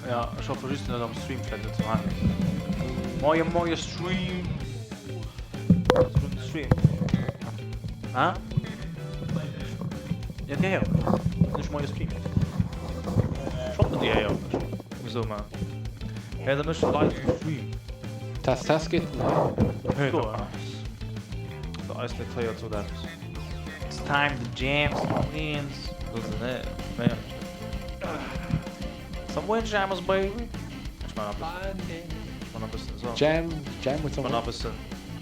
Ja, ech hoffe just net am Stream vläit net ze halen. Moie moie Stream! Stream. Ha? Ja, déi héiere mech. Ech moie Stream. Ech hoffen déi héiere mech. Wieso ma? Ja, da mécht live um Stream. Test, Test, geet den hei? Go. Der eis net héiert sot eppes. It's time to jam some wins. Nee, nee. Some windjammers, baby. Ech man e bëssen. Ech man e bëssen esou. Jam, jam with some. Ech man e bëssen.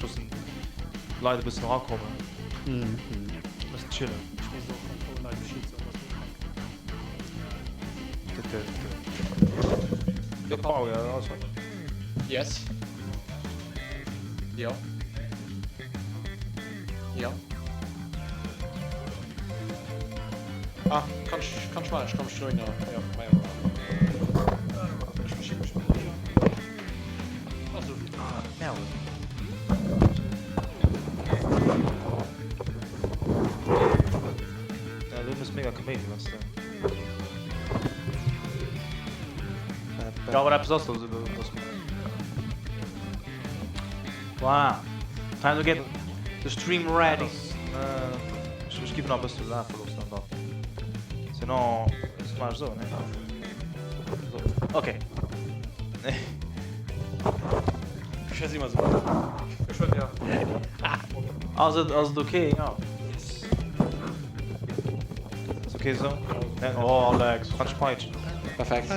Loossen d'Leit e bëssen erakommen. Mm. E bëssen chillen. Ech weess och net, wou nei Bescheed soen, dass mir krank De Pau, ja, dat ass wat. Yes. Jo. Jo. Ah, kann ech, kann ech maachen, ech kann mech joinen, jo, mei jo. Ech verschiebe mech mol hier. Ah, sou wéi. Ah, merde. Ja, du bist mega Kaméidi, wanns de. Ja, awer eppes ass, also, dass. Wow. Time to get the stream ready. Ech giff nach e bësse lafe loossen an dann. Sinon, das mach ich so, ne? So. Okay. Ech si immer so. Ech huet ja. Ass et, ass et okay? Ja. Ass okay so? Oh, Alex, Franz Peitsch. Perfekt.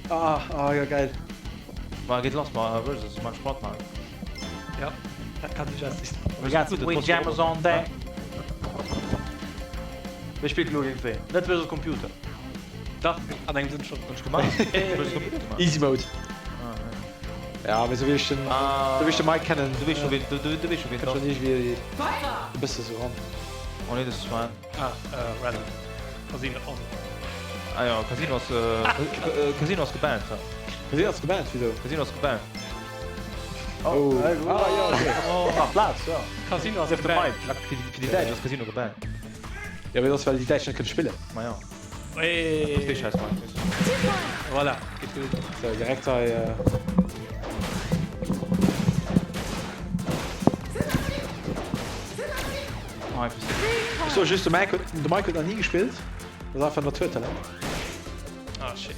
Ah, ah, ja, geil. Ma geet lass ma versus man Sport man. Ja, dat kann sech aus. We got Wayne Jammers on deck. Wie spillt lo géint ween? Net versus Computer. Dach, an engem Sënn schonn. Hunn ech gemaach. Versus Computer gemaach. Easy Mode. Ja, mee sou wéi ech den, sou wéi ech de Mike kennen, Du weess scho ween, du, du weess scho ween kënnt schonn iergendwéi e bësse sou ran. Oh nee, das ist mein. Ah, random. Casino on. Ah ja, Casino ass, Casino ass gebannt. Casino ass gebannt? Wisou? Casino ass gebannt. Oh, ah ja, okay. Oh, nach Plaz, ja. Casino ass gebannt. Fir déi Däitsch ass Casino gebannt. Ja, mee dat ass well déi Däitsch net kënne spillen. Ma ja. Hey. Déi Scheiss Mike. Voilà, geet gutt. So, direkt hei. Ech soe just, de Mike huet, de Mike huet nach ni gespillt. Dat ass einfach Naturtalent. Ah shit.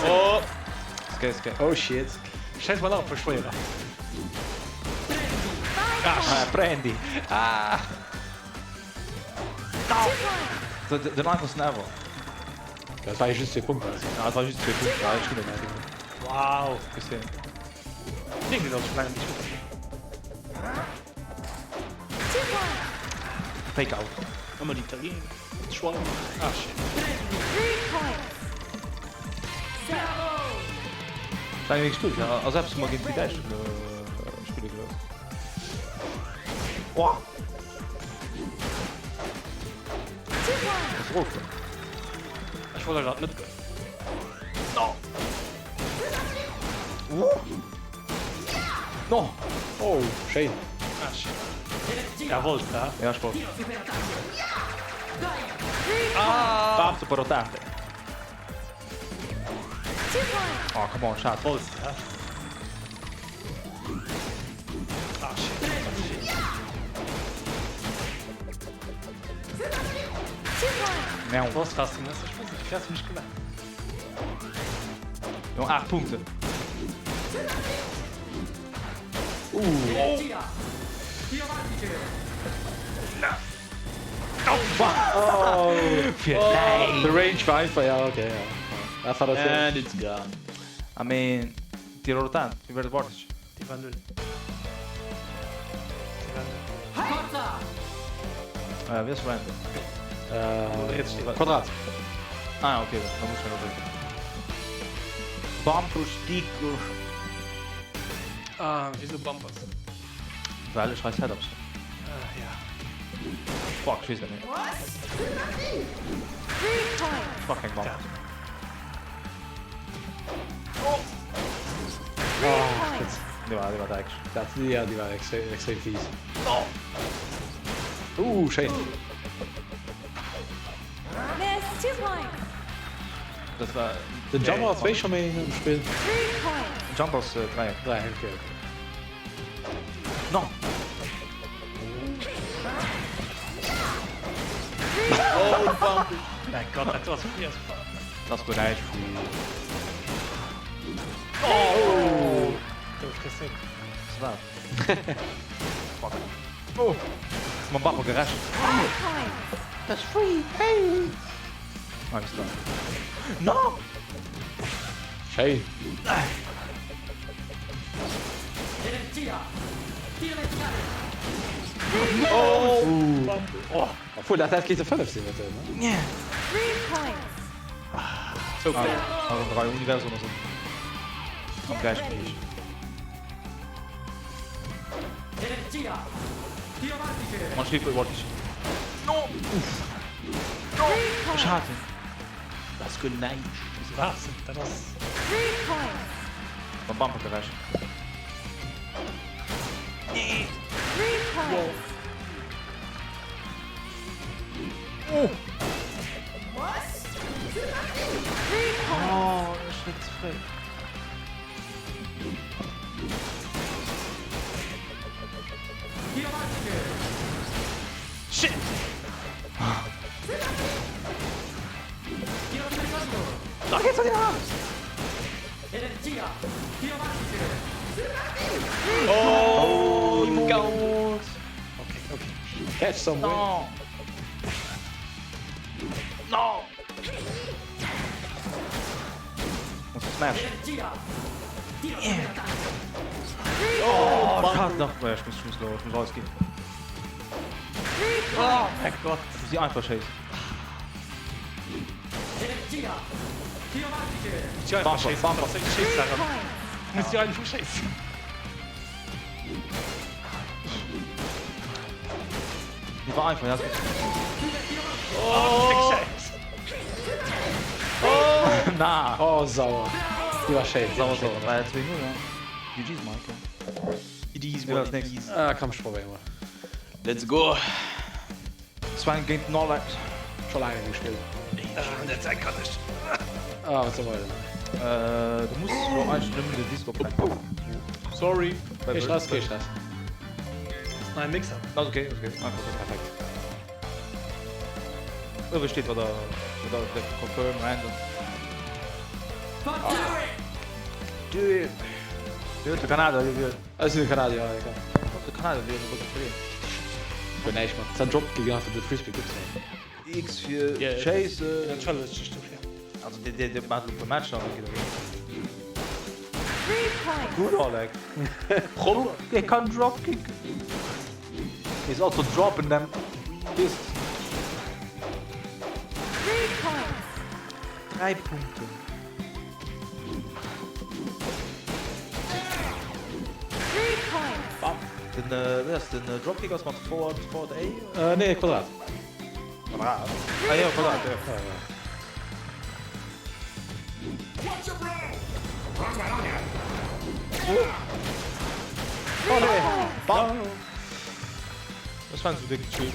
Oh! Ske, ske. Oh shit. Scheiss mal nach e puer schwéierer. Ah, prendi. Ah! So, den einfachsten ever. Dat war jo just zwee Punkter. Also. Ja, dat war just zwee Punkter. Ja, ech ginn et net. Wow. Gesinn. Deen deen ass schon laang nicht Fake out. Ëmmer déi Italiener. D'Schwein. Ah shit. Laang net gespillt, ja. Also eppes hu mer géint déi Däitsch spille gelooss. Oh! Ass rot. Ech wollt grad net goen. No! No! Oh, schéin. Ah, shit. Ja, wollt, ha? Ja, ech wollt. Ah! Bam, super rotate. Oh, come on, schad. Wollt, ha? Ah, shit. Merde. Was hast du das? Ich weiß nicht, ich hast mich gemacht. Jong, 8 Punkte. Uh. Oh. Fir näischt. The range war einfach, ja, okay, ja. Dat war dat And it's gone. I mean, déi Rotant, wéi war dat Wort? Déi war null. Déi war null. Äh, wéi ass random? Äh, Quadrat. Ah, okay, da muss ich noch drücken. Bumper Sticker. Ah, wieso Bumpers? Well ech hei Setups hunn. Ah, ja. Fuck, ech weess et net méi. Ech mach keng Bumpers. Oh, shit. Déi war, déi war dreckeg. Dat, ja, déi war extrem, extrem fies. Oh. Uh, schéin. Dat war. Den Jump ass wéi scho méi am Spill? Den Jump ass Dräieck. Dräieck, okay, okay. No! Oh, Bump! Mein Gott, dat ass free as fuck. Dat ass guer näischt free. Oh! Gouf gesinn. Wat? Fuck. Oh! Mam Bumper gerechent. Dat ass free, hey! Alles klar. No! Schéin. Oh! Obwuel, dat hätt kéinte 5 sinn, dat, ne? So close. Also 3 Universum ass am Gläichgewiicht. Man schläft iwwer dich. No! Uff. No! Ech hat en. Dat ass guer näischt. Was? Dat ass. Mam Bumper gerecht. Oh! Oh, ech dréck ze fréi. Shit! Da geht's an die Haare! Oh, Okay, okay. Catch some wind. No! No! Muss Smash. Oh, schade nach. Ja, ich muss, ich muss, ich muss alles geben. Oh mein Gott. Ich muss sie einfach chasen. Bumper, Bumper. Muss sie einfach chasen. Die war einfach, ja. Oh, oh. Na. Oh, sauer. Die war schön. Sauer, sauer. War ja 2-0, ja. GG's, Mike. GG's, what it is. Ah, komm, ich probier mal. Let's go. Sven géint den Alex. Scho laang net gespillt. Ah, dat kann ech. Ah, wat soll mer denn? Äh, du muss lo eigentlech nëmmen de Disc opdrécken. Sorry. Kee Stress, kee Stress. Ass neie Mixer. Ass okay, ass okay. Einfach so. Perfekt. Uewe steet wat der wat der dréckt. Confirm, random. Do it! Do it, de Kanadier gewielt. Ech sinn de Kanadier, ja, egal. De Kanadier wielen, e bësse verleeën. Huet näischt mat Zan Dropkick einfach de Frisbee gutt ze man. X fir Chase. Entschëllegt dech dofir. Also dee dee maacht elo e puer Matcher an da geet et erëm. Gutt Alec. Proper. Dee kann Dropkick. He's also dropping them discs. 3 Punkten. Bam. Den, äh, wéi ass den äh, Dropkick ass mat Forward, Forward A? Äh, nee, Quadrat. Quadrat? Ah jo, Quadrat, jo. Ja, ja. Oh nee. Bam. Das waren so déck Chase.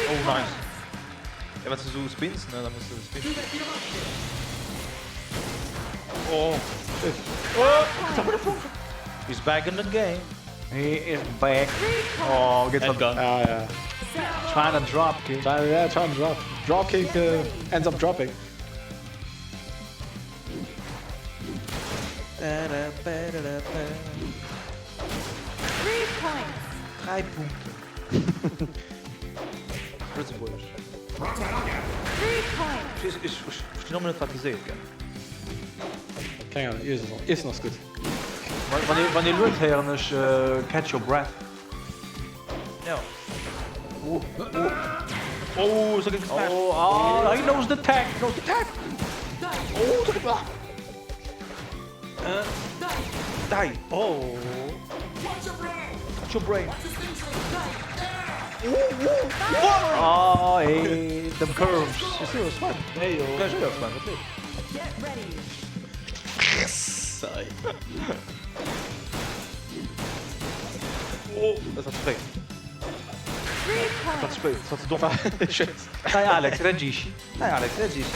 Oh, nice. Ja, wann du so spins, ne, dann musst du spin. Oh, shit. Oh, He's back in the game. He is back. Oh, geht's Edgar. Ah, ja. Trying to drop kick. Try, yeah, try and drop. Dropkick uh, ends up dropping. Drei Punkte. Lëtzebuergesch. Ech ech verstinn ëmmer net wat hie seet, gell. Keng Ahnung, Iessen ass, Iessen ass gutt. Wann ee wann ee luet héieren ech Catch your breath. Ja. Oh, oh. Oh, so gegen Smash. Oh, oh, he knows the tech, knows the tech. Oh, so gegen. Die. Oh. Touch your brain. Oh, hey, them curves. Is du Sven? Hey, yo. Geil, Sven, wat leeft? Sei. Oh, dat war ze fréi. Dat war ze spéit, dat war ze domm. Dai Alex, reagisci. Dai Alex, reagisci.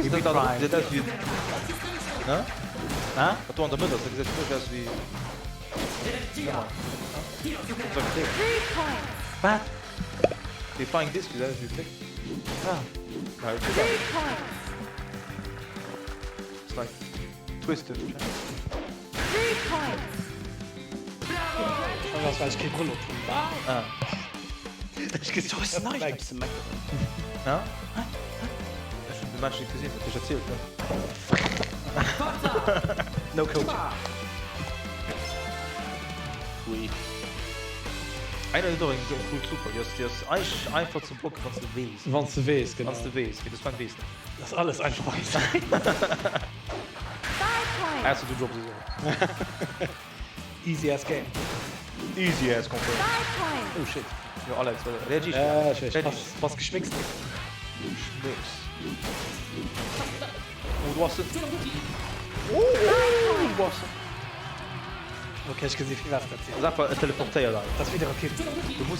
Gesäit aus wéi, ne? Hä? Wat do an der Mëtt ass, dat gesäit fir mech aus wéi, Wat? Dee Flying Disc gesäit aus wéi Fléck. Ah. Ja, kuck an. It's like twisted. Dat ass well ech kee Brëll op hunn. Ah. Ech gesi Du hues näischt eppes ze meckeren. Ja? Ech hunn de Match net gesinn, dat ech erzielt hunn. No coaching. Ui. Einer huet och eng cool Super, déi ass, déi ass eigentlech einfach ze blocken, wann s de weess. Wann s de weess, genau. Wann s de weess, mee de Sven weess net. Dat ass alles einfach. Ausser du drops es och. Easy ass game. Easy ass confirm. Oh shit. Jo Alex, reagier. Ja, ech weess. Bass, bass geschmickst. Schmicks. Oh, du hast es. Oh, oh, du hast es. Ok, ech gesi firwat dat sinn. Ass einfach e teleportéiert einfach. Dat ass wéi de Rakéit. Du muss,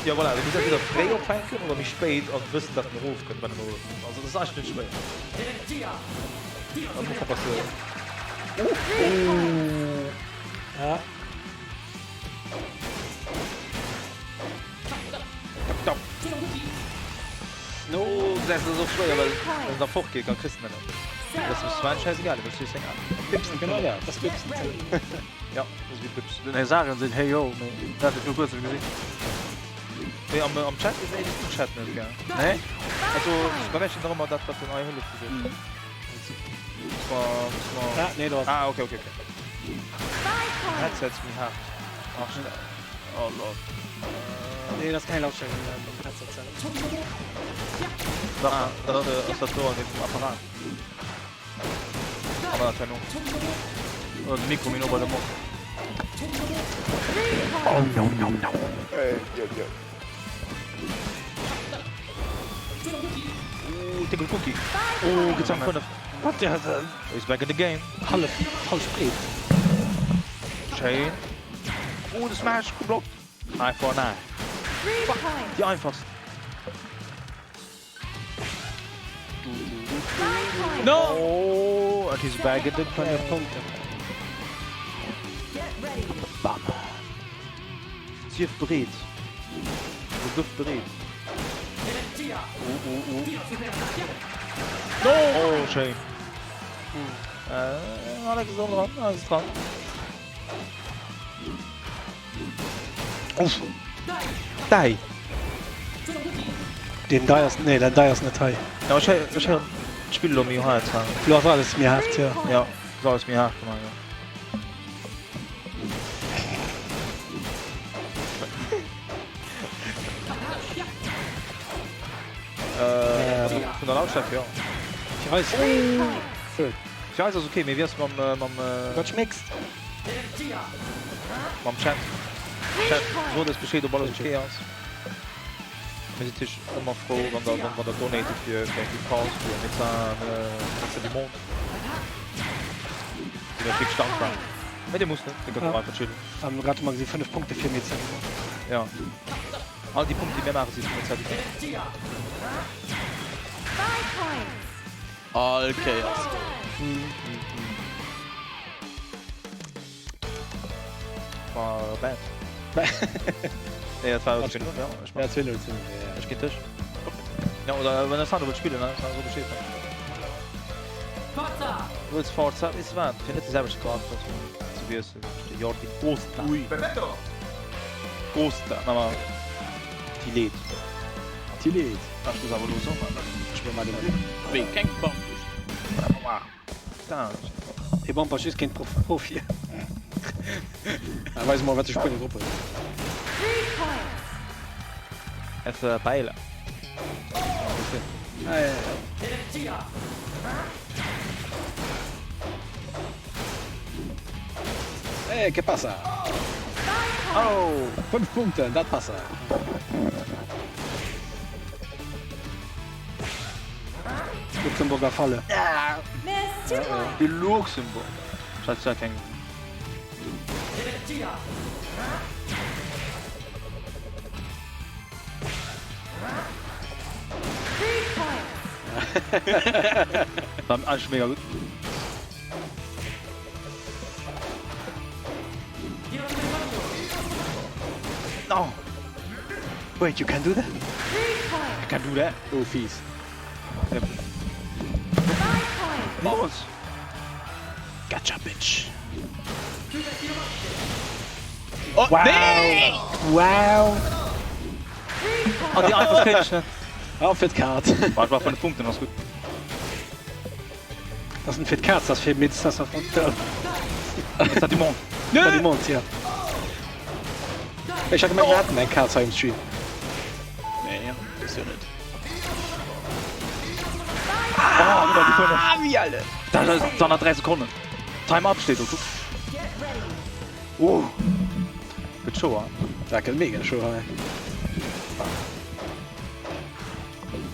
jo voilà, du muss entweder fréi opfänken oder méi spéit an wëssen dat en erofkënnt, wann en erofkënnt. Also dat ass eigentlech net schwéier. Am Ufank bass de. Oh! Ja. Tap, tap. No, gesäis, dat ass och schwéier, well wann en da fortgeet, da kriss de en net méi. Dat ass dem Sven schäisegal, dee mécht just seng Aarbecht. Pipsen, genau dat, dat ass Pipsen. Ja, dat ass wéi Pips. Den Här Sarion seet hey yo, mee dat hat ech lo kuerz net gesinn. Nee, am, am Chat, nee, den Chat net, gell? Nee? Also, bei mir steet nach ëmmer dat, wat den Ei Hëllef gesot huet. Muss mer, muss mer. Ah, nee, do ass. Ah, okay, okay, okay. Headsets méi haart. Ach, oh lol. Nee, dat ass keng Lautstärke méi am Headset selwer. Ah, dat ass dat do an dem Apparat. Aber Abandonung. Oder de Mikro méi no bei de Mond. Oh no no no. Oh, Tickle Cookie. Oh, geht's am 5. Wat der hat He's back in the game. hallef falsch breet. Schéin. Oh, de Smash geblockt. Eye for an eye. Déi einfachst. No! Oh, and he's back in the game. Punkte. Bam. Sief bereet. Also gëff bereet. Oh, oh, oh. No! Oh, schéin. Äh, Alex ist dran, Alex ist dran. Uff. Däi. Deen dei ass, nee, dat dei ass net hei. Ja, ech héieren, ech héieren d'Spill elo méi haart. Lo ass alles méi haart, jo. Ja, ass alles méi haart gemaach, jo. Äh, also vun der Lautstärke, jo. Fir eis. Schön. Fir eis ass okay, mee wéi ass mam, mam. Wat schméckst? Mam Chat. Chat, sot eis Bescheed, ob alles ok ass. Mir sinn natierlech ëmmer frou, wann der, wann der donatet fir, fir eng gutt Cause, fir Médecins, Médecins du Monde. Sinn ech wierklech dankbar. Mee dir musst net, dir kënnt och einfach chillen. An grad hu mer gesi 5 Punkte fir Médecins du Monde. Ja. All déi Punkte, déi mir maachen, si fir Médecins du Monde. All Kéiers. War bad. Nee, dat war 2-0, ja. Ech Ja, 2-0, 2-0, ja. Ech ginn dech. Ja, oder wenn Alessandro wëllt spillen, ne? So Bescheed. Du wëlls Forza, weess du wat? Fir net de selwechte Charakter ze wiesselen, de Jordi Costa. Ui. Costa, ma ma déi leet. Déi leet. Ech muss awer elo soen, Ech spille mat dem. Wéi, keng Bambusch? Aua. Putain. Dee Bamp ass just géint Profien. Ah, weis mol wat de Spuenier drop huet. Effe Paella. Ah, ja, ja. Hey, que pasa? Oh! 5 Punkten, dat passa. Luxemburger Falle. De Luxembourg. Ech hat zwar keng. War eigentlich mega gut. No. Wait, you can do that? I can do that. Oh, fies. Yep. Los. Gotcha, bitch. Oh, Wow. nee! Wow. Oh, déi einfach kritt ech net. Ah, fir d'Kaart. War, war 5 Punkten, ass gutt. Das sind fir d'Kaz, das fir mit das Das hat die Mond. die Mond, ja. Ech hat gemengt, mir hätten eng Kaz hei um Stream. Nee, ist ja net. Oh, über die 5. Ah, wie alle! Da ist dann nach 3 Sekunden. Time up steht, guck. Oh. Gëtt schouer. Dat gëtt mega schouer hei.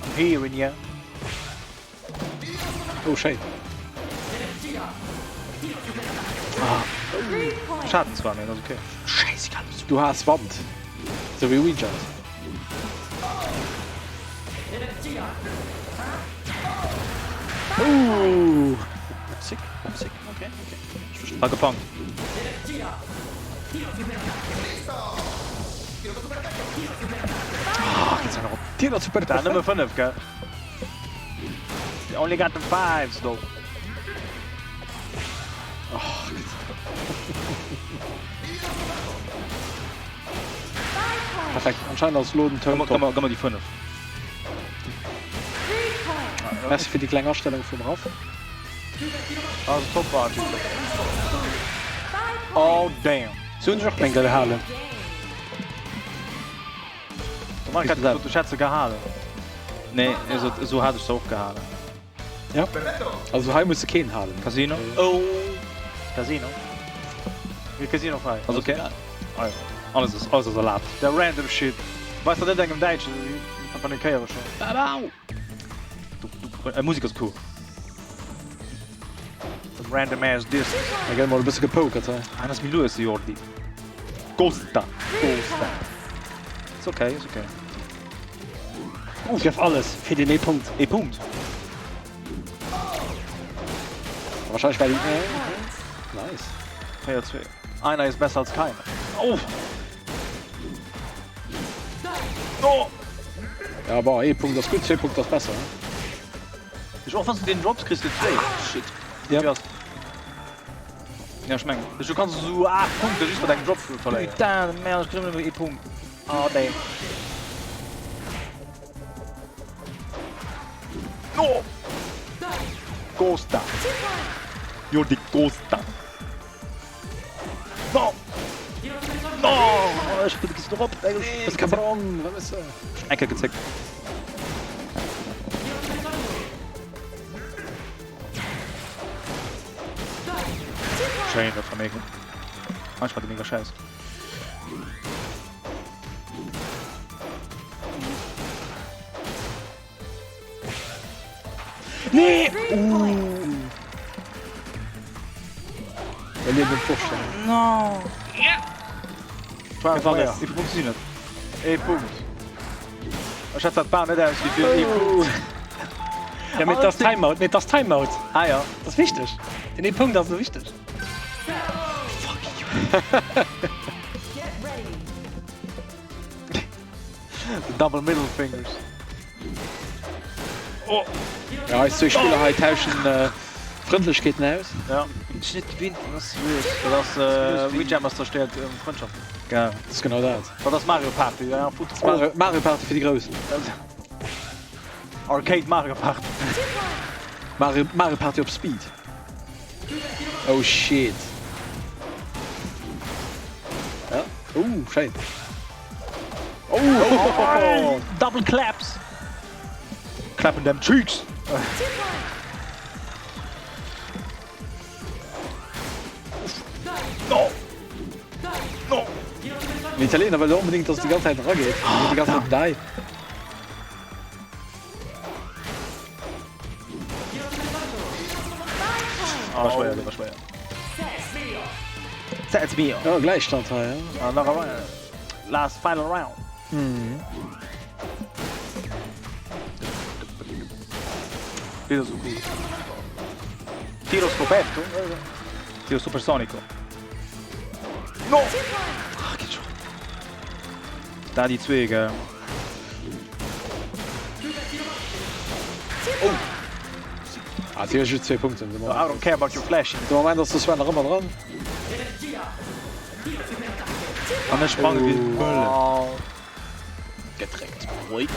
I'm hearing ya. Oh, schéin. Ah. Schaden zwar, mee dat ass okay. Du has Wand. Sou wéi Ouija. Ooh. Sick, sick, okay, okay. Ech verstinn. War gefangen. Dir ass super Da nëmme 5, gell? They only got the fives though. Perfekt. Anscheinend ass lo den Turn Gëmm top. mer gëmm mer déi 5. Merci fir déi kleng Astellung vum Raff. Also top war Oh damn. So hunn ech och meng gehalen. Marc hat gesot, du hätt se gehalen. Nee, esou esou hat ech se och gehalen. Ja. Also hei muss de keen halen. Casino. Oh. Casino. Mir Casino frei. Ass okay. Alles ass alles ass erlaabt. Der random shit. Weis dat net engem Däitschen, déi panikéiere schon. Äh, Musik ass cool. Some random ass discs. Da gëtt mol e bësse gepokert hei. Ah, das ist mir lues, Jordi. Costa. Costa. Ist okay, ist okay. Ech gëff alles fir deen ee Punkt. Ee Punkt. Wahrscheinlich war die. Nice. 4, 2. Einer ist besser als keiner. Oh! Oh! Ja, bon, ee Punkt ass gutt, zwee Punkt ass besser. Ich och wann du den Drops kriegst du zwee. Shit. Ja. Ja. Ja, ech mengen. Du kanns esou 8 Punkte just mat engem Drop verléieren. Putain de merde, ech kritt ëmmer nëmme ee Punkt. Oh damn. Oh! Costa. Jordi Costa. No! No! Ech bin gedroppt. Das Cabron, wat ass dat? Ecke gezéckt. Schéin, dat war mega. Ah, ich war mega scheiß. Nee! Well dir den Vorstand. No! War War Wie Punkt sinn et? Ee Punkt. Ech hat dat bal net aus wéi fir ee Punkt. Ja, mee das Timeout, nee, das Timeout. Ah ja. Das ass wichteg. Den ee Punkt ass esou wichteg. The double middle fingers. Ja, eis zwee Spiller hei tauschen Frëndlechkeeten aus. Ja. Schnitt gewinnt, was los? Dat ass äh, Windjammers zerstört ähm, Frëndschaften. Geil. Dat ass genau dat. Dat ass Mario Party, ja, Foot. Mario, Mario Party fir déi Grouss. Arcade Mario Party. Mario, Mario Party op Speed. Oh shit. Ja. Oh, schéin. Oh, oh. Double claps. Clapping them cheeks. No. No. Den Italiener wëll onbedéngt, dass déi ganz Zäit erageet. Oh, déi ganz Zäit dei. War schwéier, dat war schwéier. 6 4. Ja, Gläichstand hei, ja. Ah, nach einmal. Last final round. Mhm. Wieder so cool. Tiro scoperto. Tiro supersonico. No! Ach, geht schon. Da déi zwee, gell. Oh! Ah, si huet just zwee Punkten. I don't care about your flashing. De Moment ass de Sven nach ëmmer dran. An ech sprange wéi de Bëlle. Gedréckt. Ui.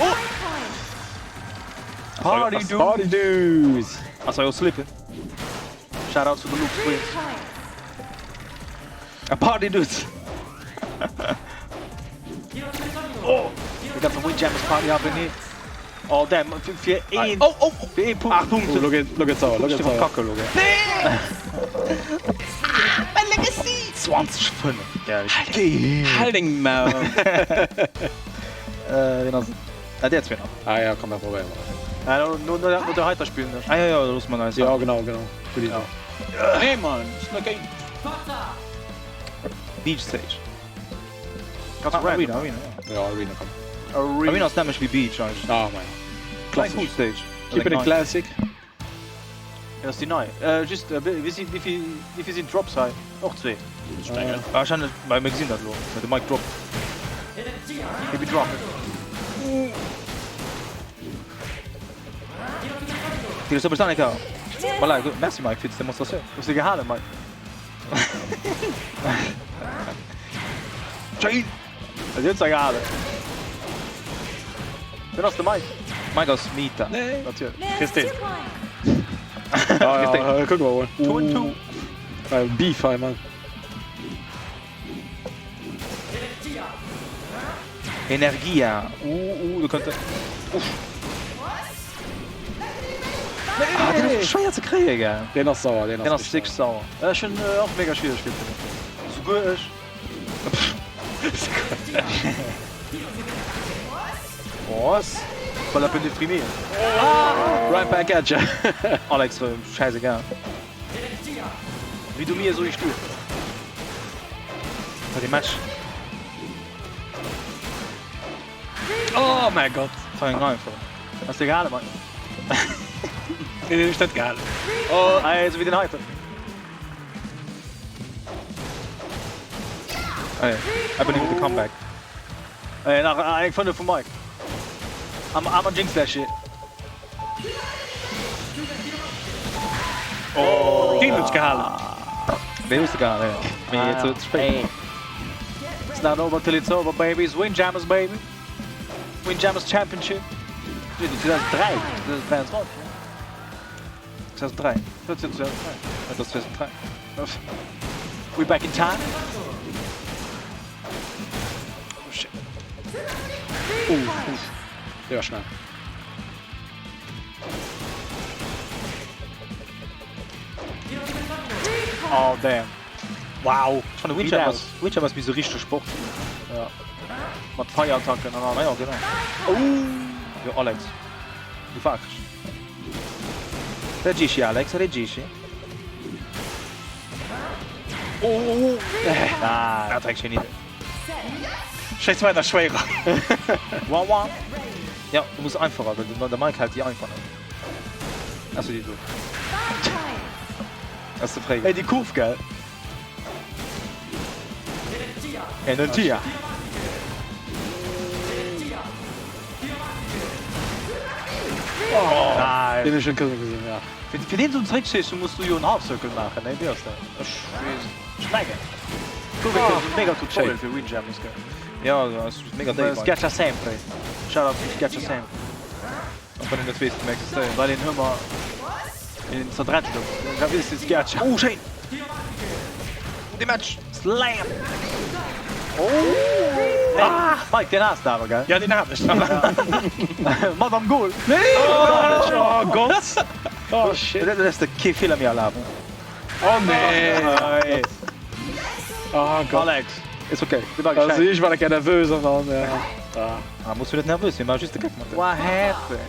Oh! Party dudes! Party dudes! Ass jo slippy. Shout out to the Luke Twins. A Party Dudes! Oh! We got some Windjammers party up in here. Oh damn, fir een, Oh, oh, oh! fir ee Punkt. 8 Punkte! Oh, lo geet, lo geet sauer, lo geet sauer. Kacke lo, gell? Nee! Mein Legacy! 20, 5. Ja, Halt deng Maul! Äh, wien ass et? Ah, där zwee nach. Ah ja, komm, da probéiere mer. Ja, no, no, no der heiter spillen ech. Ah ja, ja, da loosse mer eis. Ja, genau, genau. Gutt Idee. Nee, Mann, ist net géint. Beach Stage. Ganz Ah, random. Arena, Arena, ja. Ja, Arena, komm. Arena. Arena ass nämlech wéi Beach eigentlech. Ah, ma ja. Klassisch. Klassisch. Cool Stage. Keep it a classic. Ja, ass déi nei. Äh, just, äh, wéi si, wéi vill, wéi vill sinn d'Drops hei? Och zwee. Ech mengen. Wahrscheinlech, well mir gesinn dat elo, well de Mike droppt. He be dropping. Tiro Supersonica! Voilà, gutt. Merci Mike fir d'Demonstratioun. Hues de gehalen, Mike? Chain! Also huet se gehalen. Wien ass de Mike? Mike ass Mita. Nee. Natierlech. Christine. Ja, ja, kucke mer mol. Two and two. Äh, Beef hei, Mann. Energia. Uh, uh, du kënnt. Uff. Ah, deen ass schwéier ze kréie, gell? Deen ass sauer, deen ass Deen ass wierklech sauer. Ech hunn och mega Schwieregkeeten. Souguer ech. Was? Pas la peine de frimer. Right back at ya. Alex, scheißegal. Wéi du mir, esou ich du. Bei dem Match. Oh mäi Gott. Fang einfach. Hast du gehalen, Mann? Nee, den hunn ech net gehalen. Oh, ey, esou wéi den heiten. Ey, I believe in the comeback. Ey, nach eng 5 vum Mike. Am, am Jinx that shit. Oh. Den hunn ech gehalen. Deen hues de gehalen, jo. Mee jetzt huet spéit. It's not over till it's over, baby. It's Windjammers, baby. Windjammers Championship. 2003, 2023. 2003. 14, 2003. Et ass 2003. We back in time. Oh shit. Uff, uff. Dee war schnell. Oh damn. Wow. Ech fannen Windjammer ass, Windjammer ass méi sou richteg Sport. Ja. Mat Feierattacken an alles. Ah ja, genau. Oh! Jo, Alex. Du wakereg. Reagisci Alex, reagisci. Oh, oh, oh. Ah, dat war eng schéin Idee. Schéiss weider schwéirer. Wah, wah. Ja, du muss einfacher, well de Mike hält déi einfach net. Achso, déi do. Ass ze fréi. Ey, déi Kurv, gell? Energia. Oh, Nein. Den ech schon kënne gesinn, ja. Fir, fir deen esou zeréckzeschéissen, muss du jo en Half Circle maachen, ne? Wéi ass dat? Ech weess, ech mengen. Gouf et jo mega Tutorial fir Windjammers, gell? Ja, ass mega déif. Schiaccia sempre. Shout out to Schiaccia sempre. Och wann een net weess, wéi se existéieren. Well een Hummer een zerdrätschelt huet. Da weess de Schiaccia. Oh, schéin! Dee Match! Slam! Oh! Ah! Mike, deen has de awer, gell? Ja, deen hat ech. Mat am Goal! Nee! Oh Gott! Oh shit. Dat lässt de kee Feeler méi erlaben. Oh nee! Oh Gott. Alex, Is okay. dee war Also geschenkt. ich war da nervös an dann, ja. Ah. Ah, muss du net nervös sinn, war just de Geck mat dir. What happened?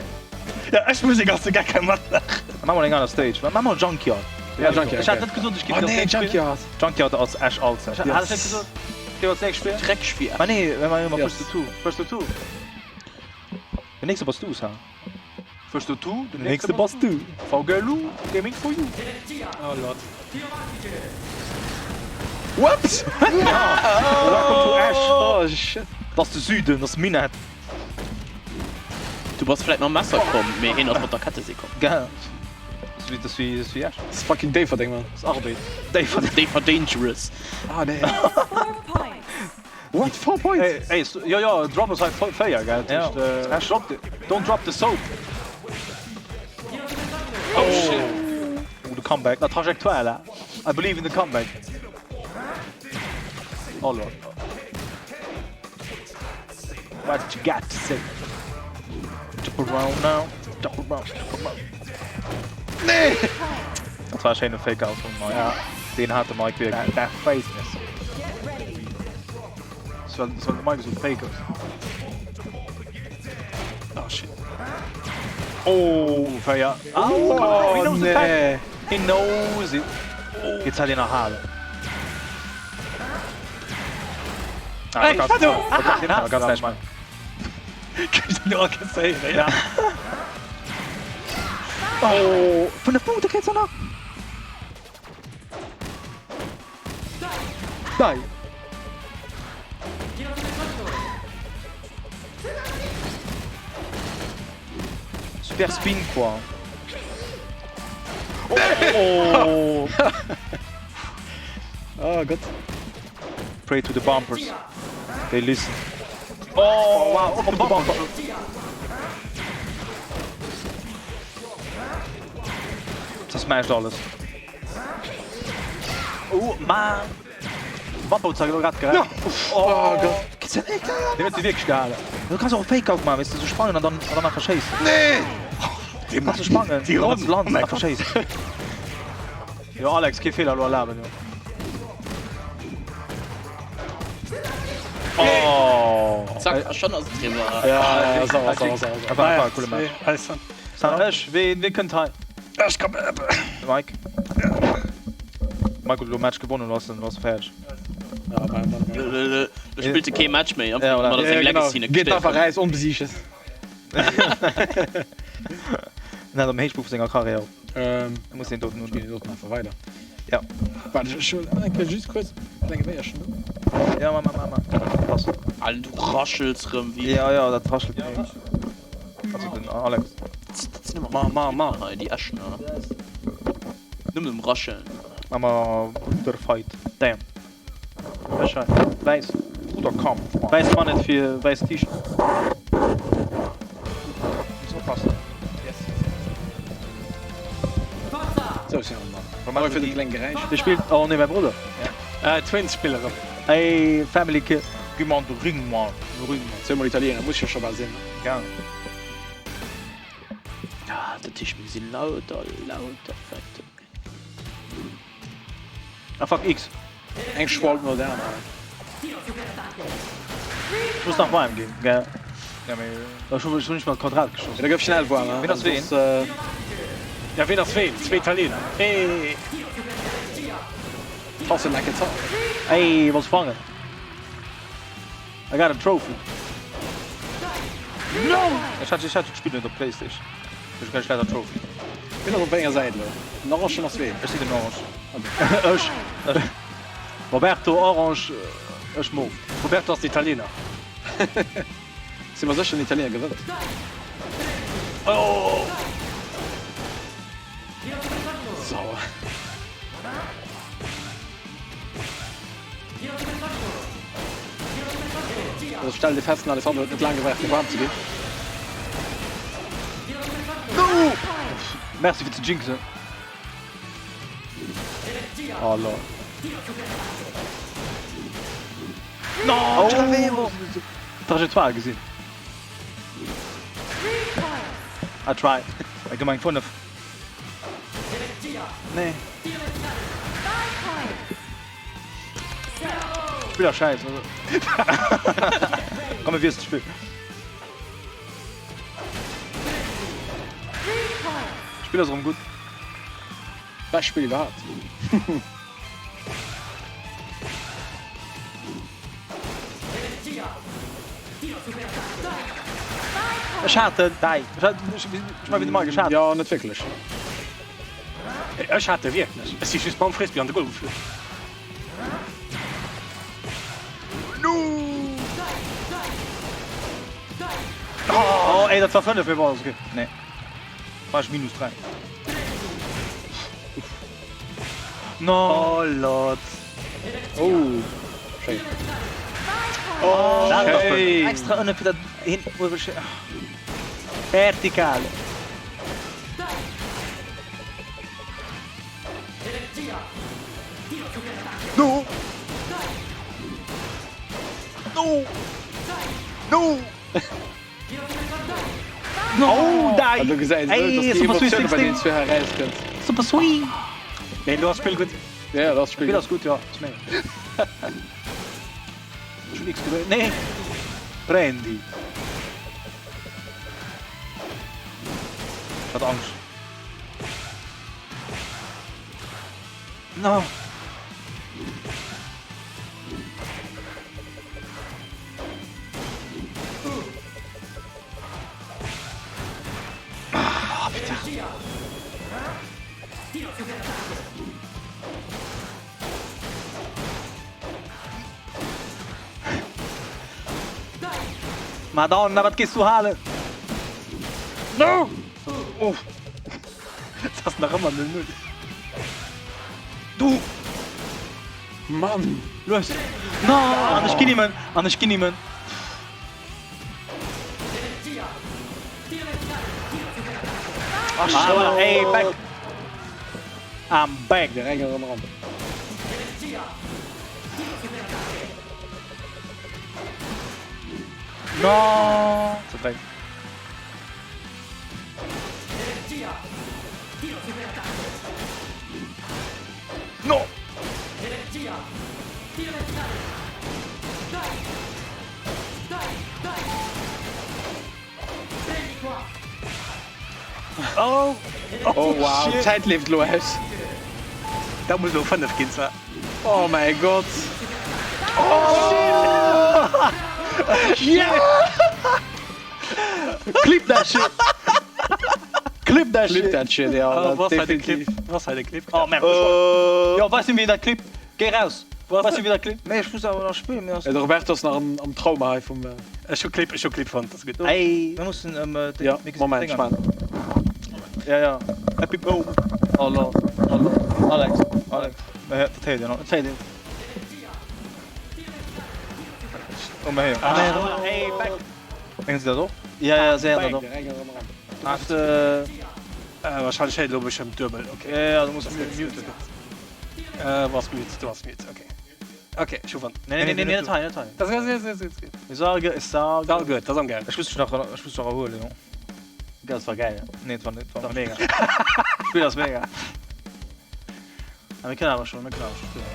Ja, ech muss ass de gar kein matmaachen. Maa mol eng aner Stage. Maa mol Junkyard. Ja, Junkyard. Ech hat net gesot, ech géif Oh nee, Junkyard. Junkyard ass Esch Alzert. Hat ech net gesot, ech géif als nächst spillen? Dreckspill. Ma nee, mir maachen ëmmer Push to Two. Push to Two. Den nächste bass du, Sam. Push to Two, den nächste bass du. VGLU, Gaming for you. Oh lord. What? Welcome to Esch. Oh shit. Dat ass de Süden, dat ass Minett. Du bass vläit mam Messer komm, mee hien ass mat der Kettesee komm. Gell. Dat ass wéi, dat ass wéi Esch. Dat ass fucking Déifferdeng, Mann. Dat ass Arbed. Déifferdeng. Déifferdangerous. Ah nee. What? 4 points? Ey, ey, jo, jo, drop ass hei 4, gell? Ja. Esch, drop the, don't drop the soap. Oh shit. Oh, the comeback. La trajectoire, là. I believe in the comeback. Oh lord. What you got to say? Jump around now. Jump around, jump around. Nee! Dat war e schéine Fake-Out vum Mike. Ja. Deen hat de Mike wierklech. Dat face. Soll, soll de Mike esou fake ass. Oh shit. Oh, 4. Oh, he knows the fact. nee. He knows it. Jetzt hat een erhalen. Ey, Ah, warte! Den Den ganz näischt maachen. Ja. Oh, 5 Punkte kritt se nach. Dei. Super Spin quoi. Oh! Oh Gott. Pray to the bumpers. They listen. Oh, wow, op de bumper. Dat smasht alles. Oh, man. Bumper huet zwar elo grad gerett. Oh Gott. Geht's denn echt? Deen huet se wierklech gehalen. Du kanns och e Fake-Out maachen, weess de, sou sprangen an dann, an dann einfach schéissen. Nee! Du kanns sou sprangen, Die an dann Ronn. landen, Oh mein einfach schéissen. Jo, Alex, kee Feeler elo erlaben, jo. Oh! Zack, a schonn ass et eriwwer. Ja, ja, sauer, sauer, sauer. Dat war einfach e coole Match. Alles dann. Sam, Ech, ween, wee kënnt hei? Ech komm. Mike. Mike huet elo Match gewonnen, lo ass en, lo ass e fäerdeg. Ja, mein Mann. Lo spillt e kee Match méi, Ja, voilà. mat Ja, seng genau. Legacy net Geet einfach gestéiert. räis onbesiegt. En hat am Héichpunkt vu senger Karriär op. Ähm, Da muss een doten ginn den doten einfach weider. Ja. Warte, ech huelen eng Kéier just kuerz e klenge Béierchen. Ja, ma, ma, ma, ma. Pass. Alter, du raschels rëm wéi. Ja, ja, dat raschelt mega. Also den Alex. Dat sinn ëmmer Ma, ma, ma. hei, déi Eschener. Nëmmen um Rascheln. Ma, ma, Bruder Fight. Damn. Ech hei. Wäiss. Bruder Kampf. Wäiss Manett fir wäiss T-Shirt. Muss oppassen. Sou, ech sinn erëm da. Sorry fir de kleng Geräisch. Dee spillt, oh nee, mäi Brudder. Äh, Twins spille rëm. Ey, Family Kill. Gi mer an de Ring, Mann. Zweemol Italiener, muss jo scho bal sinn. Ja. Ah, dat heescht, mir si lauter, lauter Effekte. Ah fuck, X. Eng Spalt no der anerer. Ech muss nach warm ginn, gell? Ja, mee. Ech hu ech hu nicht mal Quadrat geschoss. Da gouf schnell warm, Ween ass ween? Ja, ween ass ween? Zwee Italiener. Hey! Toss it like it's hot. Ey, was fangen. I got a trophy. Ech hat, ech hat d'Spill net op Playstation. Ech hu keng schlechter Trophy. Ween ass op wéi enger Säit elo? Den Orangen ass ween? Ech sinn den Orange. Ech. Roberto Orange, ech Mof. Roberto ass den Italiener. Si mer sécher den Italiener gewënnt? Oh! Sauer. Also stell dir fest, den Alessandro huet net laang gebraucht fir waarm ze ginn. Merci fir ze jinxen. Oh lol. No! Oh. Trajectoire gesinn. I try. Ech gëmm eng 5. Nee. Spill ass scheiss. Also. Komm, mir wiesselen d'Spill. Spill ass erëm gutt. Bescht Spill iwwerhaapt. Ech hat en. Däi. Ech hat, ech meng wéi de Mike, ech hat en. Jo, net wierklech. Ech hat e wierklech. Ech si just mam Frisbee an de Goal geflunn. Oh ey, dat war 5, mee bon, ass ok. Nee. War ech minus 3. No. Oh lord. Oh, schéin. Oh, dat war Schéin. Extra ënne fir dat hin. Vertikale. No! No! No! Oh, dai! An du gesäis Ey, esou, dass déi Super Sweet Emotioune bei 16. deenen zwee hei erauskënnt. Super sweet! Nee, lo ass d'Spill gutt. Ja, ja, dat ass d'Spill Spill ass gutt. gutt, ja. Ass mega. Ech hunn X gedréckt. Nee! Prendi! Ich hat Angst. No! Ah, putain. Madonna, wat gees du halen? No! Oh. Et ass nach ëmmer 0-0. Du! Mann! Lues! No! An ech ginn him en! An ech ginn him en! Ah, voilà. Ey, back! I'm back! Direkt erëm eran. No! Zu dréi. No! Oh! Oh wow, d'Zäit leeft elo aus. Dat muss elo 5 ginn, zwar. Oh mäi Gott. Clip that shit! Clip that Clip shit! that shit, ja, Oh, dat was hei de Clip? definitiv. Was hei de Clip? Oh merde, oh. Jo, weis mir wéi dat Clip. Géi raus! Weis mir wéi dat Clip. Mee ech muss awer nach spillen, mir ass. De Roberto ass nach am, am Trauma hei vum. Ech hu Clip, ech hu Clip fonnt, dat ass gutt. Ey! Mir mussen ëm déi. Ja, Moment, ech maan. Ja, ja. Happy Boom. Oh lol, oh lol. Alex, Alex, dat héiert een och. dat héiert een. Oh, mir héieren. Ah, ey, back. Mengen se dat och? Ja, ja, se héieren dat och. Direkt erëm eran. Du musst, äh, Äh, wahrscheinlech héiert elo bestëmmt duebel, okay. ja, ja, du musst muten. Äh, was mute, du ass mute, okay. Okay, ech hu fonnt. Nee, nee, nee, nee, net hei, net hei. Das ass, das ass, das ass. Is all good, is all Ist all good, das ass am gaang. Ech muss mech nach, ech muss nach erhuelen, jo. Das war geil. Nee, et war net, Das war mega. Spiel ass mega. Aber mir kënnen awer schon, mir kënnen awer schon spillen.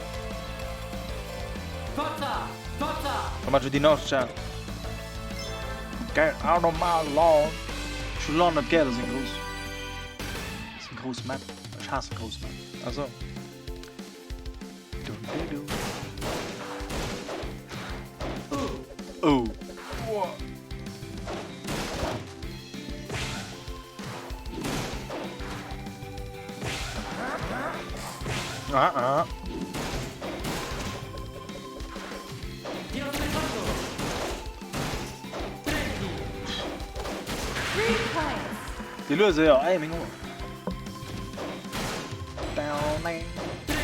Komm mat fir déi nächst Chat. Get out of my lawn. Ech hu laang net gär, dat ass eng grouss, dat ass eng grouss Map. Ech haasse grouss Map. Ach so. Oh. Ah, ah. Déi luese, jo, ey, meng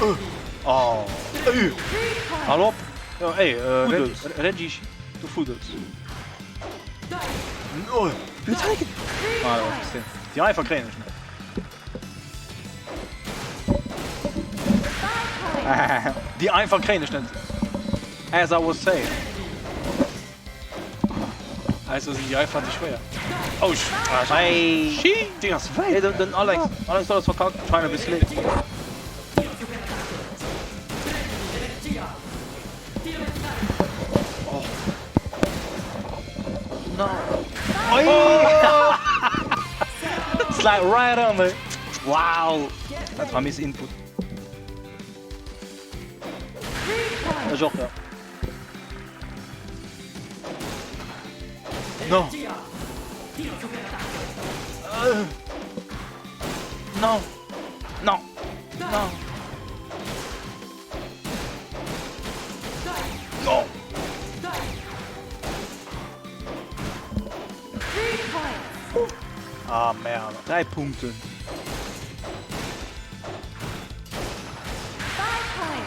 Ouer. Oh. Hal op! Jo, ey, Fuddels. Reggie, Du fuddels. Oh. Ah, ja, verstehe. Déi einfach kréien ech net. Déi einfach kréien ech net. As I was saying. Also sinn déi einfach déi schwéier. Oh, sch Ei. Ding ass wäit. Ey, den, den Alex, Alex hat alles verkackt. Trying to be slick. No. Oi! Slide right on me. Wow! Dat war miss Input. Ech och, ja. No! No! No! No! No! Ah, merde. 3 Punkten.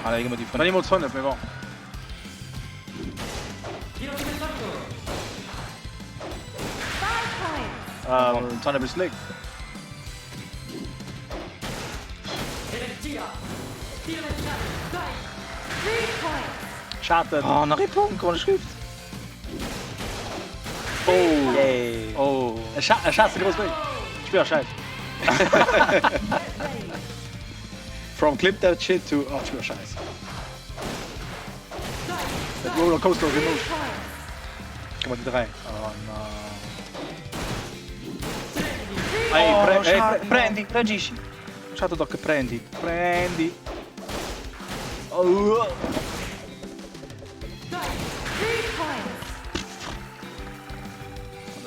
Allez, gi mer déi 5. Dann nimmol 5, mee bon. Ähm, Tanne bis Lake. Schade. Oh, nach ee Punkt, komm, Schrift. Oh. Yay. Oh. Ech ha, ech hasse grouss Béi. Ich spill Scheiß. From clip that shit to oh, ich spill Scheiß. Dat Roller Coaster of Emotion. Komm mal, die 3. Oh no. Ey, Oh, pre, ey, schade. pre, prendi, reagisci. Ech hat et dach geprendi. Prendi. Oh.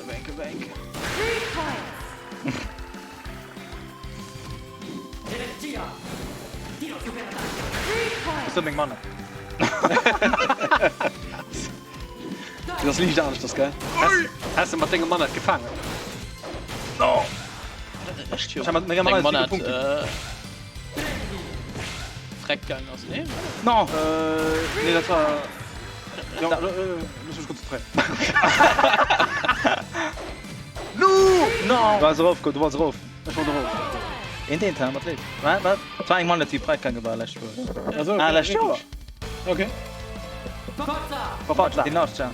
Wenke, wenke. Ass net meng Manne. Dat ass liicht aneschters, gell? Has de mat dengem Mann gefaangen? No! Echt jo. Ech hat mat menger Deng Mann Mann siwe hat Punkte. äh, Freck gaang ass, nee? No! Äh, nee, dat war. Jo, äh, muss mech konzentréieren. No! Du warst erof, du warst erof. Ech wollt erof. Eent eent, mat Léif. Wat, wat? Et war eng Mann, déi Freck gaange war lescht Joer. Also, Ah, lescht Joer? Okay. Verfallt. Déi nascht, ja.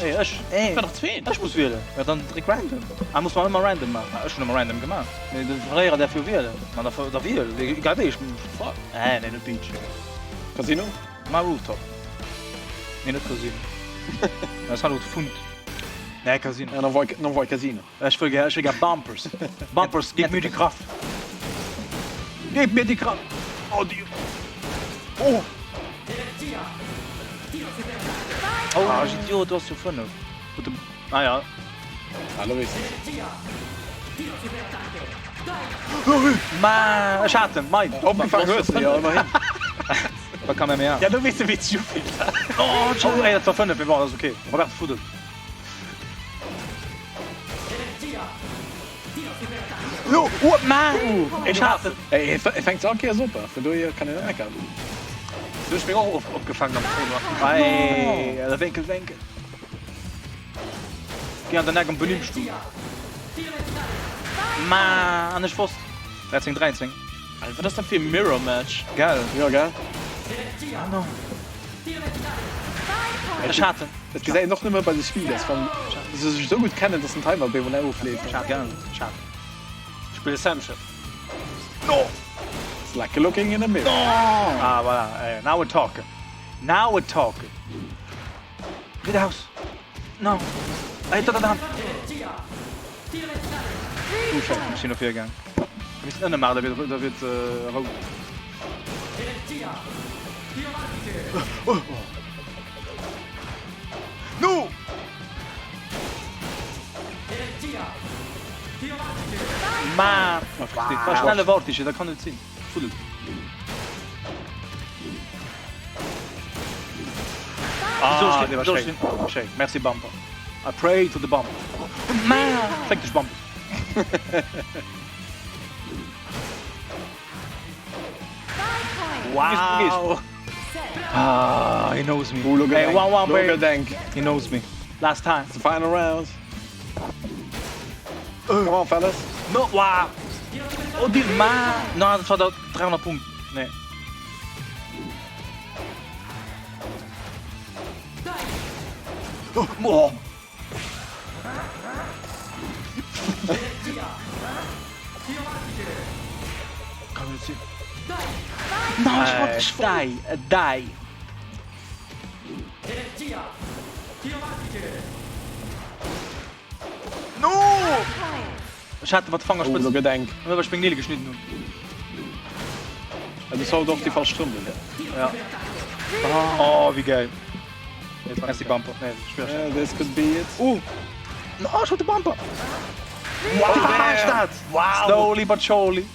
Ey, ech. Ey. War doch zween. Ech muss wielen. Ja, dann dréck random. Ah, muss man ëmmer random maachen? Ech hunn ëmmer random gemaach. Nee, de Verléierer däerf jo wielen. Ma da, da wiel. Egal wéi, ech. Fuck. Äh, nee, net Beach. Casino? Ma Rooftop. Nee, net Casino. Dat ass halt Fund. Nee, Casino. Ja, non voi, non voi Casino. Ech wëll gär, ech wëll gär Bumpers. Bumpers, gib mir die Kraft. Gib mir die Kraft. Oh, die. Oh. Oh, ah, Idiot, du hast jo 5. Ah ja. Hallo, weess Ma, ech hat en, mein. Opgefaangen hues de, jo, ëmmerhin. Wat kann MMA? Ja, du weess de wéi ze vill. Oh, oh, ey, dat war 5, mee bon, dat ass okay. Roberto Fudel. Jo, oh, ma! Ech hat en. Ey, e fänkt all Kéiers op, vun dohier kann een net meckern. Du hues meng och opgefaangen am Tournoi. Ey, der Wénkel, Wénkel. Geh an den Eck am Benimmstuhl. Ma, an ech wosst. 13, 13. Alter, wat ass dat fir e Mirror Match? Gell? Jo, gell? Ah, no. Ech hat en. Dat gesäit een och nëmme bei de Speeders, wann se sech esou gutt kennen, dass den Timer op eemol net ofleeft. Gell? Schad. Ech spille Samshin. It's like looking in a mirror. Ah, voilà. Ey, now we're talking. Now we're talking. Get house. No. Ey, da, da, da. Oh, schéin. Ech sinn dofir gaang. Wir müssen ënne maachen, da wird, da wird äh, rout. No! Ma, war schnelle Worte, da kann net sinn. Fudel. Ah, dee war schéin. Schéin. Merci Bumper. I pray to the Bumper. Ma! Féck dech Bumper. Wow. Ah, he knows me. Oh, look Hey, at one, one, Look baby. at Denk. He knows me. Last time. It's the final round. Come on, fellas. No, wow. Oh, die Ma! No, dat war der 300 Punkt. Nee. Oh. Kann net sinn. No, ech wollt, ech wollt. Die, die. No! Ech hat mat de Fangerspëtzen. Oh, lo gëtt enk. Well ech meng Neel geschnidden hunn. Ja, du haut och déi falsch Strëmp un. Ja. Oh, wéi geil. Merci Bumper. Nee, ech Yeah, this could be it. Oh! No, ech wollt de Bumper! Wow! Wéi war ech dat? Wow! Slowly but surely.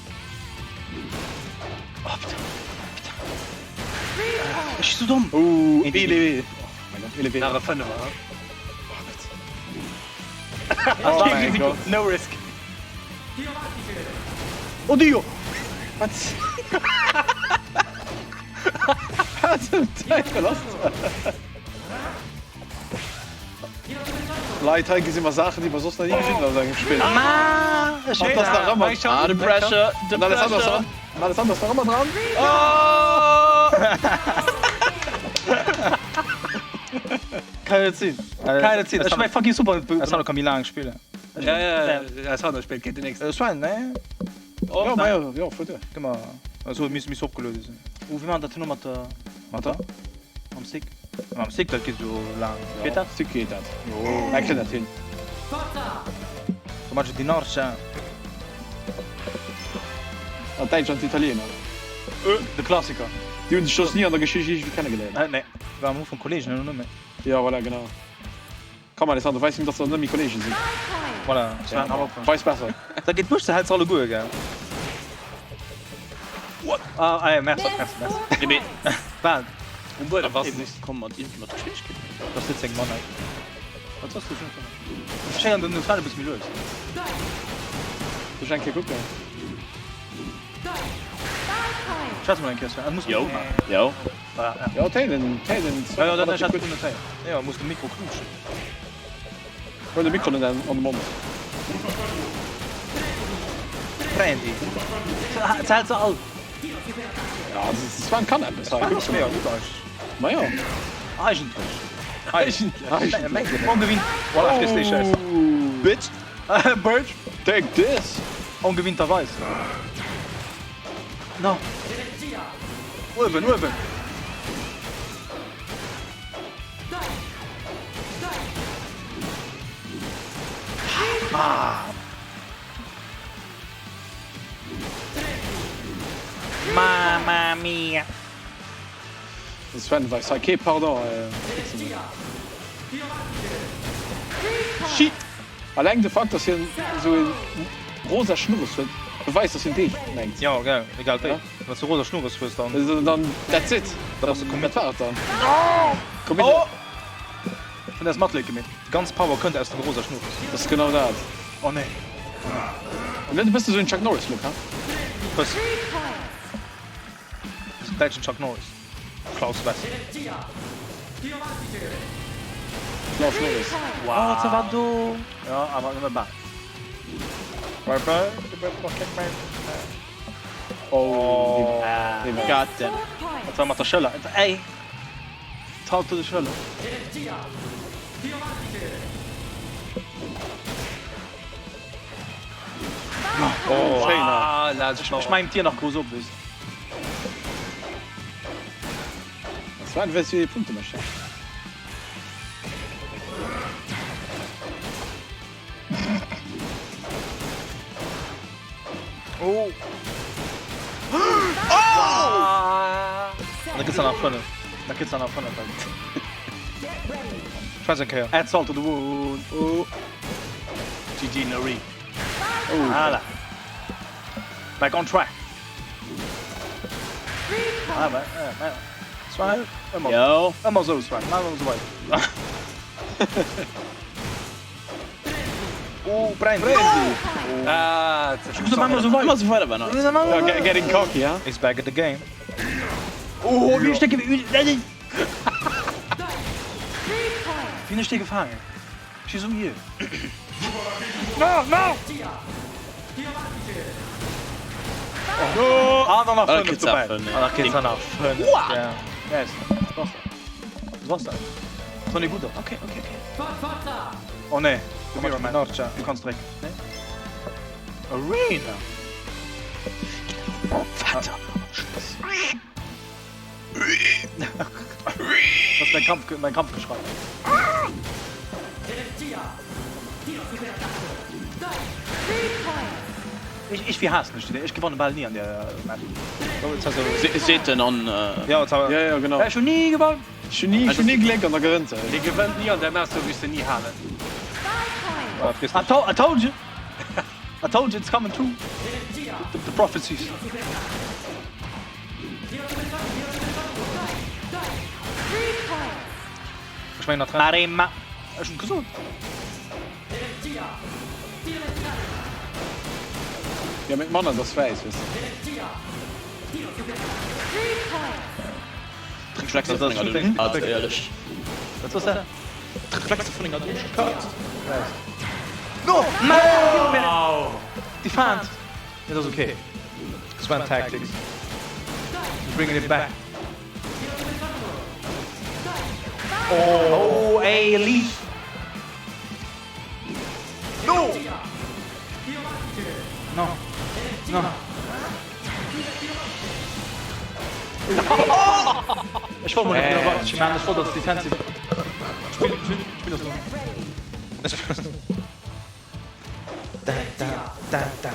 Oh, bitte. Bitte. Ech si sou domm. Oh, Eent, élevé. Oh mein Gott, élevé. Nach e Fënnefer, ha? Oh Keen mein Risiko, Gott. no risk. Oddio! Wat? Wat zum Teufel ass dat? Leit, hei gesi mer Saachen, déi mer soss nach ni gesinn hunn an engem Spill. Ah, ech An 't ass nach ëmmer. Ah, the pressure, the Den Alessandro ass pressure. nach, den Alessandro ass nach ëmmer dran. Kann net sinn. Kann net sinn. Ech mein fucking super. Alessandro kann méi laang spillen. Ja, ja, Alessandro spillt géint den nächsten. Sven, nee? Jo, ma jo, jo, fuer duer. Gëmm mer. Also, et misst opgeluede sinn. Oh, wéi man dat herno mat der. Mat der? Mam Stick. Mam Stick, dat geet jo laang. Geet dat? Stick geet dat. Mir kréien dat hin. Formaggio di Norcia. An d'Däitsch an d'Italiener. De Klassiker. Déi hunn sech soss ni an der Geschicht iergendwéi kennegeléiert. Nee. War am Ufank Kollegen, elo net méi. Jo, voilà, genau. Komm Alessandro, weis him, dass der net méi Kollegen sinn. Voilà, Sven, hal op. Weis besser. Dat geet duerch, se hält se alleguer, gell? What? Ah, ah ja, merci, merci, merci. Nee, Bal. Um Buedem. Was? Komm mat iergendwéi mat Geschwindegkeet. Dat ass net seng Mann, ey. Wat soss du schon? Ech schéngen den Sven e bësse méi lues. Soll ech eng Kéier kucken? Schwätz mol eng Kéier, Sven. Ah, du muss Jo, maachen. jo. Voilà, ja. Jo, d'Héinen, d'Héinen. Ja, ja, dat ech hat gutt notéiert. Jo, muss de Mikro knuutschen. Huel de Mikro net an de Mond. Prendi. Ze hält se all. Ja, de Sven kann eppes hei. Sven ass mega gutt eigentlech. Ma jo. Eigentlech. Eigentlech. Ongewinnt. Voilà, kriss déi Schäiss. Bitch. Bitch. Take this. Ongewinnterweis. No. Uewen, uewen. Ah. Mamma mia. De Sven weist hei kee Pardon. Shit. Alleng de Fakt, dass hien esou ee rosa Schnurres huet, beweist, dass hien d'Eescht mengt. Jo, gell, egal wéi. Wann s de rosa Schnurres hues, dann. Dann, that's it. Dann bass de committed. Dat war et dann. Committed. Oh! Hunn eis Matleed gemeet. Déi ganz Power kënnt aus dem rosa Schnurres. Dat ass genau dat. Oh nee. En huet e bësse sou een Chuck Norris Look, ha? Bëssen. Den däitschen Chuck Norris. Klaus Wess. Klaus Norris. Wow. Oh, ze war do. Ja, awer nëmme bal. Oh, déi war. God damn. Dat war mat der Schëller. Ey! Traut zu de Schëller. Oh, schéin. Ah, ech mengen d'Dier nach grouss op, weess. Sven, weess wéi ee Punkte mécht, he? Oh! Da kriss de nach 5. Da kriss de nach 5. Schwätz eng Kéier. Add salt to the wound. Oh. GG Nori. Oh. Voilà. Back on track. Ah, ma, ah, ma. Sven, ëmmer, Jo. ëmmer sou, Sven. Mach ëmmer sou weider. Oh, Prendi! Ah, Mach ëmmer sou weider. Ëmmer sou weider, Bernard. Ja, get- getting cocky, ha? He's back at the game. Oh, wéi ech dee ge... Wéi hunn ech dee gefaangen? Ech si sou ier. No, no! Oh, ah, dann nach Ah, da 5 kriegst du dobäi. auch fünf. Ah, da kriegst du nach 5. Ja. Ja, ist. Was war's da? Was war's da? Das war nicht gut. Okay, okay, okay. Oh nee, du Mirror Man. Norcia. Du kannst direkt. Nee? Arena! Vater. Das ist mein Kampf, mein Kampfgeschrei. Ech, ech, wéi haassen ech déi? Ech gewanne bal ni an där Map. Seet en an. Ja, Ja, ja, genau. Ech hunn ni gewonn! Ech hunn ni, ech hunn ni Gléck an der gewënnt se. Dee gewënnt ni an där Map, sou wéi ech se ni halen. I told, I told you! I told you it's coming true! The, the prophecies. Ech mengen nach Maremma. Ech hunn gesot. Jo, mee d'Mann ass wäiss, weess de. D'Reflexer vun enger Duschkaz, éierlech. Wat soss dat? D'Reflexer vun enger Duschkaz. No! No! Defend! Et ass ok. Sven Tactics. Bringing it back. Oh, ey, Leaf! No! No. No. Ech wollt mol net iwwerraschen, man. Ech wollt als Defensive. Spill, spill, spill das nur. Spill das nur. Da, da, da, da.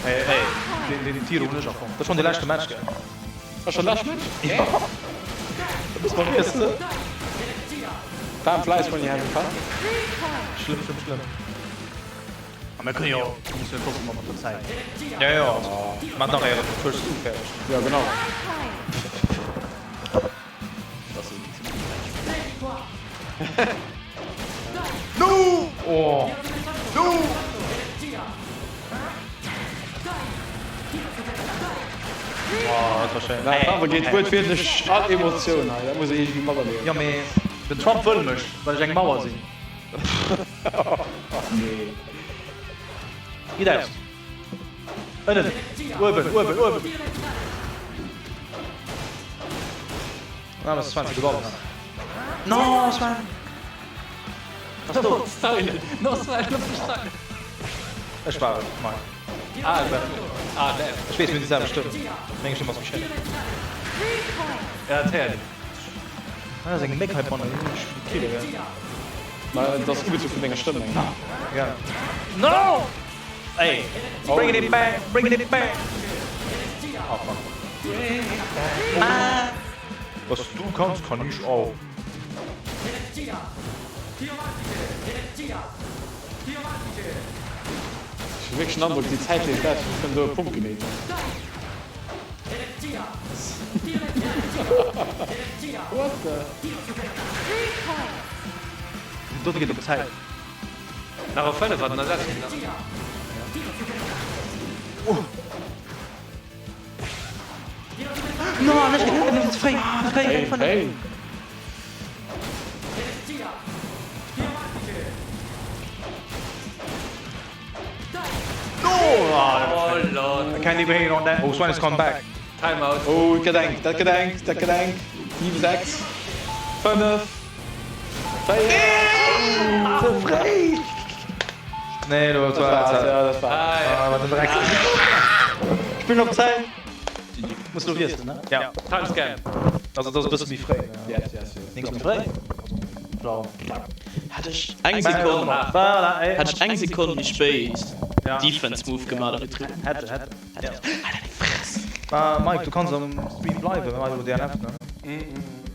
Hey, hey, den, den Tiro hunn ech erfonnt. Dat ass schonn de leschte Match, gell? Ass schon lescht Match? Ja. Da muss man wissen. Time flies when you're having fun. Schlimm, schlimm, schlimm. A mir kënnen jo, mussen jo trotzdem mat der Zäit. Ja, ja, also, mat nach éier First Two fäerdeg. Ja, genau. No! Oh! No! Oh, dat war schéin. Dat awer geet wuertwiertlech all Emotioun hei, dat muss ee iergendwéi materliewen. Jo, mee den Trump wëll mech, well ech eng Mauer sinn. Nee. Gitt aus. Ënnen. Uewen, uewen, uewen. Ah, was 20 gewonnen. No, Sven! Was du? Style! No, Sven, lass mich style! Ech war et, Mike. Ah, dat. Ah, dat. Ech weess, mir hunn déi selwecht Stëmm. Meng Stëmm ass méi schéin. Ja, dat héiert een. Ah, dat ass eng Méck heibannen, déi muss ech killen, gell? Ma et ass ugezu vun denger Stëmm, mengen ech. Ja. No! Ey, bring it back, bring it back! Oh, fuck. Ah! Was du kannst, kann ich auch. Ech hu wierklech den Androck, déi Zäit leeft aus, bis en do e Punkt gemeet huet. What the? Dote geet op Zäit. Nach op 5 hat den Ersatz ginn. No, net ze fréi, ze fréi. Hey, hey. Oh lol. I can't even hate on that. Oh, Sven is come back. Time out. Oh, et gëtt enk, dat gëtt enk, dat gëtt enk. 7, 6, 5, 4. Ze fréi! Nee, dat war Dat war's, ja, dat war's. Ah, wat en Dreck. Spillen op Zäit. Muss lo wiesselen, ne? Ja. Time scan. Also dat ass e bësse méi fréi. Yes, yes, yes. Nix méi fréi. Genre. Hätt ech eng Sekonn, Voilà, ey. hätt ech eng Sekonn méi spéit Ja. Defense Move gemaach, da wier Hätt, hätt. Mike, du kanns am Stream bleiwen, mir maache jo DNF, ne?